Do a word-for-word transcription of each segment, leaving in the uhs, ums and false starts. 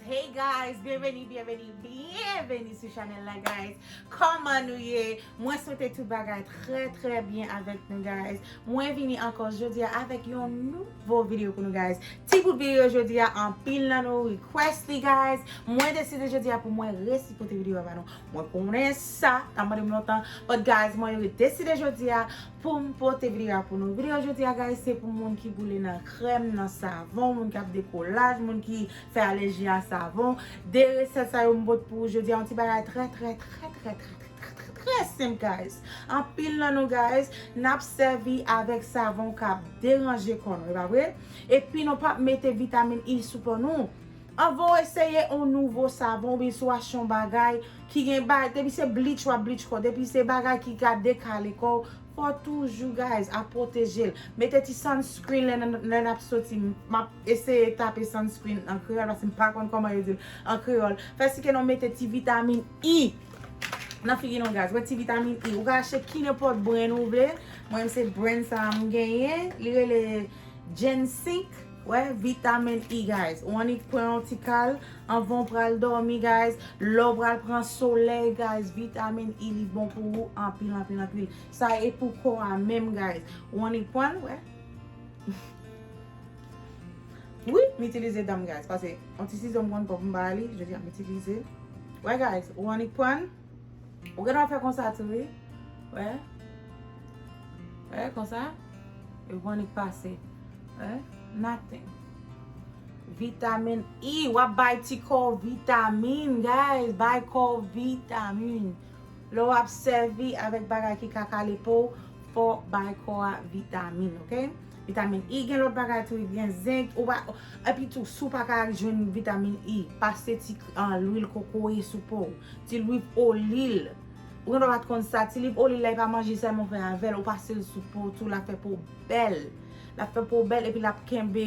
Hey guys, byenveni, byenveni, byenveni sou chanèl la guys. Kòman nou ye? Mwen swete tout bagay trè trè byen avèk nou guys. Mwen vini ankò jodi a avèk yon nouvo videyo pou nou guys. Ti bout videyo jodi a, anpil nan nou request li guys. Mwen deside jodi a pou mwen resi pote videyo a ba nou. Mwen konnen sa, ta mande m lontan. But guys, mwen deside jodi a pou m pote videyo a pou nou. Videyo jodi a guys, se pou moun ki boule nan krèm, nan savon, moun k ap dekolaj, moun ki fè alèji a savon. De resèt sa yo m pot pou ou jodi a, yon ti bagay trè trè trè trè trè trè trè trè trè senp guys. Anpil nan nou guys, n ap sèvi avèk savon k ap deranje kò nou, e pa vre? Epi nou p ap mete vitamin E sou po nou. Anvan w eseye yon nouvo savon oubyen si w achte yon bagay ki gen bay, depi se bleach w ap bleach kò, depi se bagay ki ka dekale kò w, fò toujou guys ap pwoteje l. Mete ti sunscreen lè n lè n ap soti. M ap eseye tape sunscreen an kreyòl paske m pa konn kòman yo di l an kreyòl. Fè si ke nou mete ti vitamin E nan figi nou guys. Wè ti vitamin E. Ou ka achte ki nenpòt brand ou vle. Mwen se brand sa a m genyen. Li rele Gen cinq. Wè, vitamin E guys. Ou annik pran yon ti kal anvan w pral dòmi guys. Lè w pral pran solèy guys. Vitamin E li bon pou ou anpil, anpil, anpil. Sa e pou kò a menm guys. Ou annik pran l, wè. Wi, m itilize dan m guys. Paske yon ti sizo m konn pòp m ba li. Jodi a m itilize. Wè guys, ou annik pran l. Ou gen dwa fè konsa tou wi. Wè. Wè konsa. Epi w annik pase. Wè. Nothing. Vitamin E. W ap bay ti kò w vitamin guys. Bay kò w vitamin. Lè w ap sèvi avèk bagay ki ka kale po w, fò w bay kò a vitamin, oke? Vitamin E, gen lòt bagay tou, gen zenk, ou pa, epi tou, si w pa ka jwenn vitamin E, pase ti an lwil kokoye sou po w, ti lwil olil. Ou gen dwa pa t konn sa, ti lwil olil la, e pa manje sèlman w fè avè l, ou pase l sou po w tou, l ap fè po w bèl. L ap fè po w bèl, epi l ap kenbe,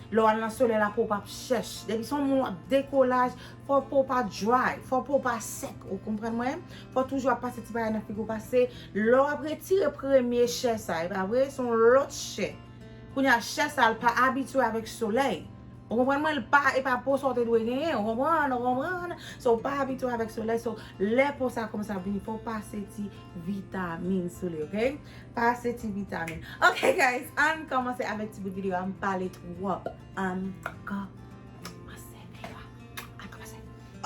lè w al nan solèy la, po w p ap chèch. Depi se yon moun w ap dekolaj, fò po w pa dry, fò po w pa sèk, ou konprann mwen? Fò toujou ap pase ti bagay nan figi w pase. Lè w ap retire premye chè sa, e pa vre? Se yon lòt chè. Kounye a, chè sa, l pa abitye avèk solèy. Ou konprann mwen? L pa, e pa po sa w te dwe genyen, ou konprann, ou konprann? So, w pa abitye avèk solèy, so, lè po sa kòmanse ap vini, fò w pase ti vitamin sou li, oke? Pase ti vitamin. Oke, guys, ann kòmanse avèk ti bout videyo a, m pale twòp. Ann kòmanse videyo a. Ann kòmanse.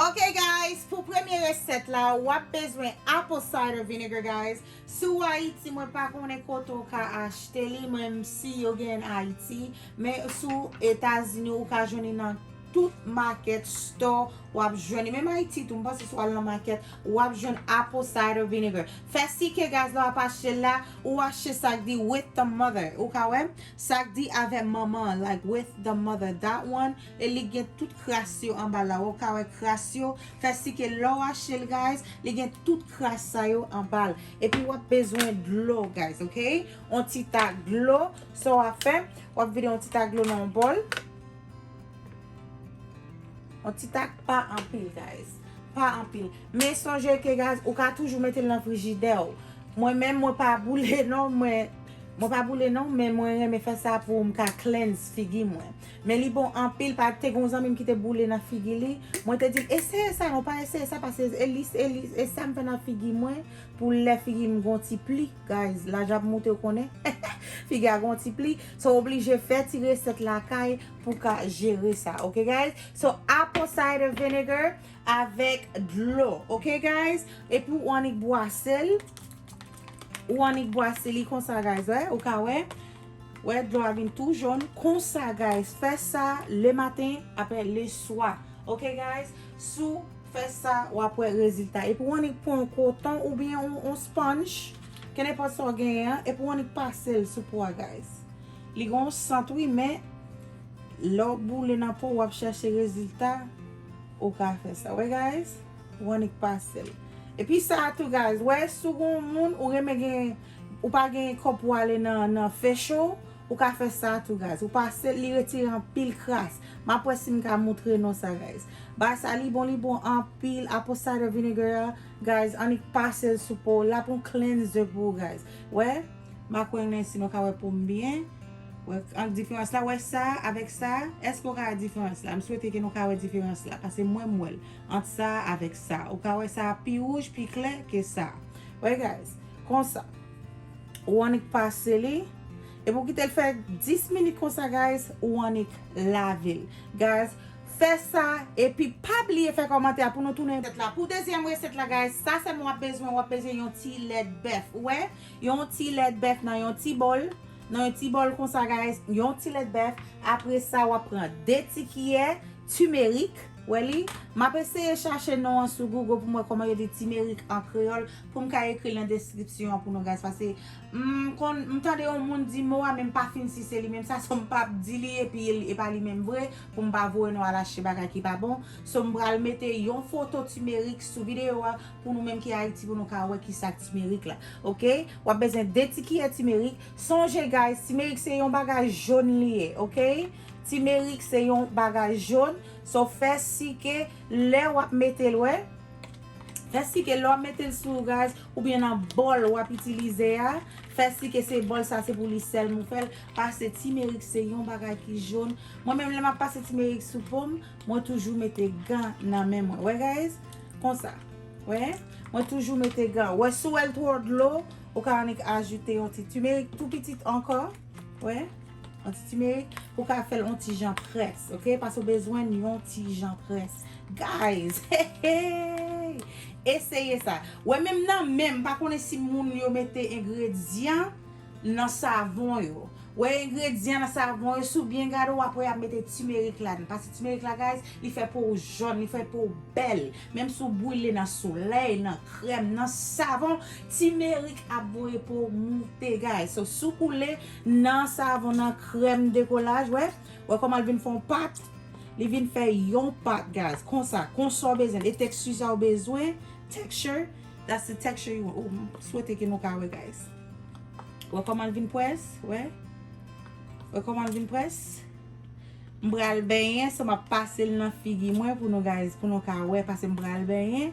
Oke, guys, pou premye resèt la, w ap bezwen apple cider vinegar, guys. Si w Ayiti, mwen pa konnen kote w ka achte li, mwen m si yo gen Ayiti, men si w Etazini, ou ka jwenn li nan tout market store, w ap jwenn li. Menm Ayiti tou, m panse si w al nan market, w ap jwenn apple cider vinegar. Fè si ke guys, lè w ap achte l la, ou achte sa k di with the mother. Ou ka wè, sa k di avè manman, like with the mother, that one, e li gen tout kras yo anba la. Ou ka wè kras yo, fè si ke lè w achte l, guys, li gen tout kras sa yo anba l. Epi w ap bezwen dlo, guys, oke? Yon ti tak dlo, sa w ap fè, w ap vide yon ti tak dlo nan yon bòl. Yon ti tak, pa anpil, guys. Pa anpil. Men sonje ke, guys, ou ka toujou mete l nan frijidè w. Mwen menm, mwen pa boule non, mwen, mwen pa boule non, men mwen renmen fè sa pou m ka cleanse figi mwen. Men li bon anpil, pa te gen yon zanmi m ki te boule nan figi li. Mwen te di l, eseye sa non, pa eseye sa, paske e li, e li, e sa m fè nan figi mwen, pou lè figi m gon ti pli, guys, laj ap moute, ou konnen. Figi a gon ti pli. So, oblije fè ti resèt lakay pou ka jere sa, oke, guys? So, apple cider vinegar avèk dlo, oke, guys? Epi ou annik bwase l. Ou annik bwase li konsa, guys, wè? Ou ka wè? Wè, dlo a vin tou jòn. Konsa, guys, fè sa le maten, apre le swa. Oke, guys? Si w fè sa, w ap wè rezilta. Epi w annik pran yon koton oubyen yon, yon sponge, kenenpòt sa w genyen an, epi w annik pase l sou po a, guys. Li gen yon sant, wi, men lè w boule nan po, w ap chèche rezilta, ou ka fè sa. Wè, guys? W annik pase l. Epi sa a tou, guys, wè, si w gen yon moun, ou renmen gen, ou pa gen kòb pou w ale nan, nan facial, ou ka fè sa tou, guys. Ou pase l, li retire anpil kras. M ap wè si m ka moutre nou sa, guys. Bagay sa, li bon, li bon anpil. Apple cider vinegar a, guys, annik pase l sou po. L ap yon cleanser pou ou, guys. Wè, m pa konnen si nou ka wè po m byen. Wè, ant diferans la, wè sa avèk sa, èske w ka wè diferans la? M swete ke nou ka wè diferans la, paske mwen m wè l. Ant sa avèk sa, ou ka wè sa pi wouj, pi klè ke sa. Wè, guys, konsa. Ou annik pase li. Epi ou kite l fè dis minit konsa, guys, ou annik lave l. Guys, fè sa, epi pa bliye fè kòmantè pou nou tounen tèt la. Pou dezyèm resèt la, guys, sa sèlman w ap bezwen, w ap bezwen yon ti lèt bèf. Ou wè? Yon ti lèt bèf nan yon ti bòl. Nan yon ti bòl konsa, guys, yon ti lèt bèf. Apre sa, w ap pran de ti kiyè timerik. Wè li? M ap eseye chache non an sou Google pou m wè kòman yo di timerik an kreyòl, pou m ka ekri l nan deskripsyon an pou nou, guys, paske m konn, m tande yon moun di mo a, men m pa fin si se li menm sa, so m p ap di li, epi e pa li menm vre, pou m pa voye nou al achte bagay ki pa bon. So, m pral mete yon foto timerik sou videyo a, pou nou menm ki Ayiti, pou nou ka wè ki sa k timerik la. Oke? W ap bezwen de ti kiyè timerik. Sonje, guys, timerik se yon bagay jòn li ye, oke? Timerik se yon bagay jòn. So, fè si ke lè w ap mete l, wè. Fè si ke lè w ap mete l sou, guys, oubyen nan bòl w ap itilize a, fè si ke se bòl sa, se pou li sèlman w fè l. Pase timerik se yon bagay ki jòn. Mwen menm, lè m ap pase timerik sou po m, mwen toujou mete gan nan men mwen. Wè, guys? Konsa. Wè? Mwen toujou mete gan. Wè, si w wè l twò dlo, ou ka annik ajoute yon ti timerik tou pitit ankò. Wè? Yon ti timerik. Ou ka fè l yon ti jan près, oke? Paske w bezwen yon ti jan près. Guys, hey, hey! Eseye sa. Wè, menm nan men, m pa konnen si moun yo mete engredyan nan savon yo. Wè, engredyan nan savon yo, si w byen gade, w ap wè y ap mete timerik ladan. Paske timerik la, guys, li fè po w jòn, li fè po w bèl. Menm si w brile nan solèy, nan krèm, nan savon, timerik ap voye po w moute, guys. So, si w koule nan savon, nan krèm dekolaj, wè, wè kòman l vin fè yon pat? Li vin fè yon pat, guys. Konsa, konsa w bezwen. E teksti sa w bezwen, texture, that's the texture you want. Ou swete ke nou ka wè, guys. Wè kòman l vin près, wè. Wè kòman l vin près. M pral benyen, so m ap pase l nan figi mwen pou nou, guys, pou nou ka wè, paske m pral benyen.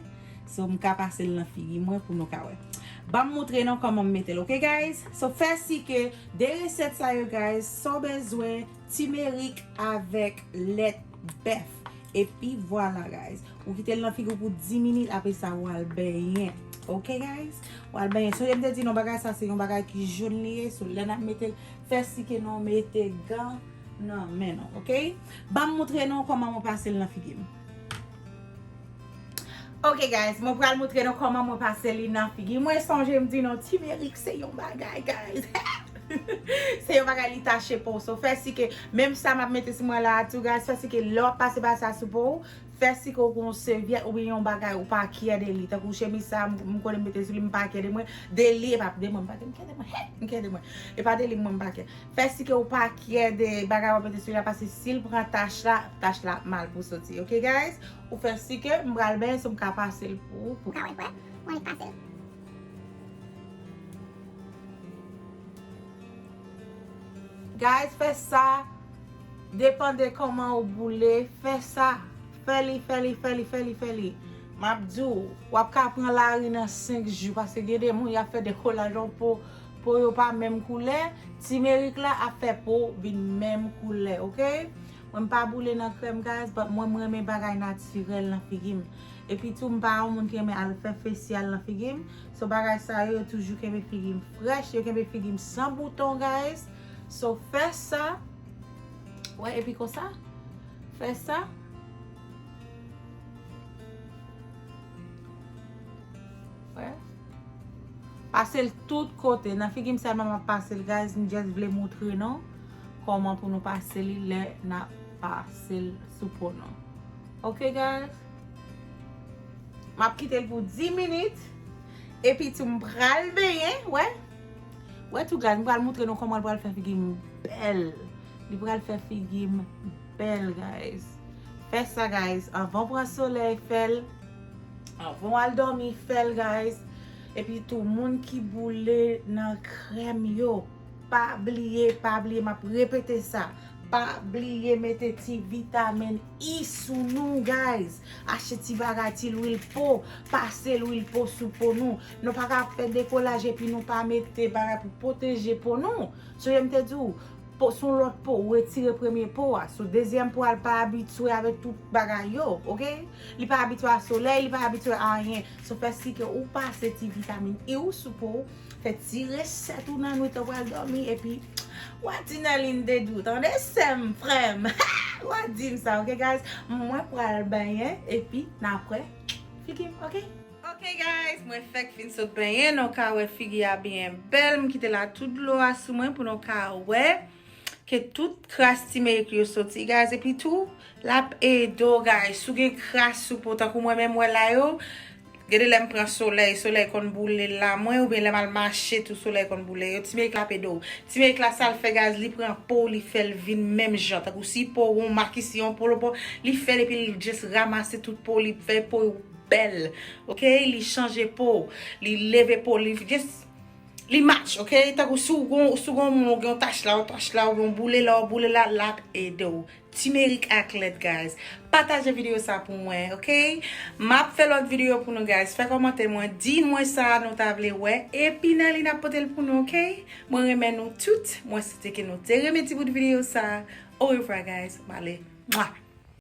So, m ka pase l nan figi mwen pou nou ka wè. Ban m moutre nou kòman m mete l, oke, guys? So, fè si ke de resèt sa yo, guys, sa w bezwen, timerik avèk lèt bèf. Epi vwala, guys. Ou kite l nan figi w pou dis minit, apre sa, w al benyen. Oke, guys? W al benyen. Sonje m te di nou bagay sa, se yon bagay ki jòn li ye. So, lè n ap mete l, fè si ke nou mete gan nan men nou, oke? Ban m moutre nou kòman mwen pase l nan figi m. Ok, guys, mwen pral moutre nou kòman mwen pase li nan figi. Mwen sonje m di nou, timerik se yon bagay, guys. Se yon bagay li tache po w. So, fè si ke, menm sa m ap mete sou mwen la a tou, guys, fè si ke lè w ap pase bagay sa sou po w, fè si ke w gen yon sèvyèt oubyen yon bagay ou pa kyè de li. Tankou chemiz sa, m, m konnen m mete sou li, m pa kyè de mwen, de li, e pa de mwen, m pa kyè, m kyè de mwen, hè, m kyè de mwen. E pa de li mwen m pa kyè. Fè si ke w pa kyè de bagay w ap mete sou li a, paske si l pran tach la, tach la ap mal pou soti. Ok, guys? Ou fè si ke m pral benyen, so m ka pase l pou ou. Pou ka wè, wè, mwen pase l. Guys, fè sa. Depann de kòman ou boule, fè sa. Fè li, fè li, fè li, fè li, fè li. M ap di w, w ap ka pran lari nan senk jou, paske gen de moun y ap fè dekolaj an po, po yo pa menm koulè. Timerik la ap fè po vin menm koulè, ok? Mwen m pa boule nan krèm, guys, but mwen, m renmen bagay natirèl nan figi m. Epi tou, m pa yon moun ki renmen al fè fesyal nan figi m. So, bagay sa yo, yo toujou kenbe figi m frèch, yo kenbe figi m san bouton, guys. So, fè sa. Wè, epi konsa, fè sa. Wè. Pase l tout kote. Nan figi m sèlman m ap pase l, guys. M just vle moutre nou kòman pou nou pase li lè n ap pase l sou po nou. Ok, guys? M ap kite l pou dis minit. Epi tou, m pral benyen, wè. Wè tou, guys, m pral moutre nou kòman l pral fè figi m bèl. Li pral fè figi m bèl, guys. Fè sa, guys. Anvan w pran solèy, fè l. Anvan w al dòmi, fè l, guys. Epi tou, moun ki boule nan krèm yo, pa bliye, pa bliye, m ap repete sa. Pa bliye mete ti vitamin E sou nou, guys. Achte ti bagay, ti lwil po, pase lwil po sou po nou. Nou pa ka fè dekolaj epi nou pa mete bagay pou pwoteje po nou. Sonje m te di w, po, sou lòt po, ou retire premye po a. Sou dezyèm po a, li pa abitye avèk tout bagay yo, oke? Li pa abitye a solèy, li pa abitye a anyen. So, fè si ke ou pase ti vitamin E ou sou po ou, fè ti resèt ou nan nwit ou pral dòmi, epi w a di Nerline te di w, tande sè m, frè m. W a di m sa, oke, guys? Mwen pral benyen, epi n a kwè figi m, oke? Ok, guys, mwen fèk fin sot benyen, nou ka wè figi a byen bèl. M kite la tout dlo a sou mwen pou nou ka wè ke tout kras timerik yo soti, guys. Epi tou, l ap ede w, guys. Si w gen kras sou po, tankou mwen menm wè la yo, gade lè m pran solèy, solèy konn boule l la mwen, oubyen lè m al mache tou, solèy konn boule yo. Timerik la ap ede w. Timerik la, sa l fè, guys, li pran po w, li fè l vin menm jan. Tankou si po w, yon makisi, yon polo po, li fè l epi li just ranmase tout po, li fè po w bèl, oke? Li chanje po, li leve po, li just, li match, oke? Tankou si w gon, si w gon moun, ou gen yon tach la, yon tach la, ou gen yon boule la, yon boule la, l ap ede w. Timerik ak lèt, guys. Pataje videyo sa pou mwen, oke? M ap fè lòt videyo pou nou, guys. Fè kòmantè mwen, di mwen sa nou ta vle wè, epi Nerline ap pote l pou nou, oke? Mwen renmen nou tout, mwen swete ke nou te renmen ti bout videyo sa. Orevwa, guys. M ale. Mwa!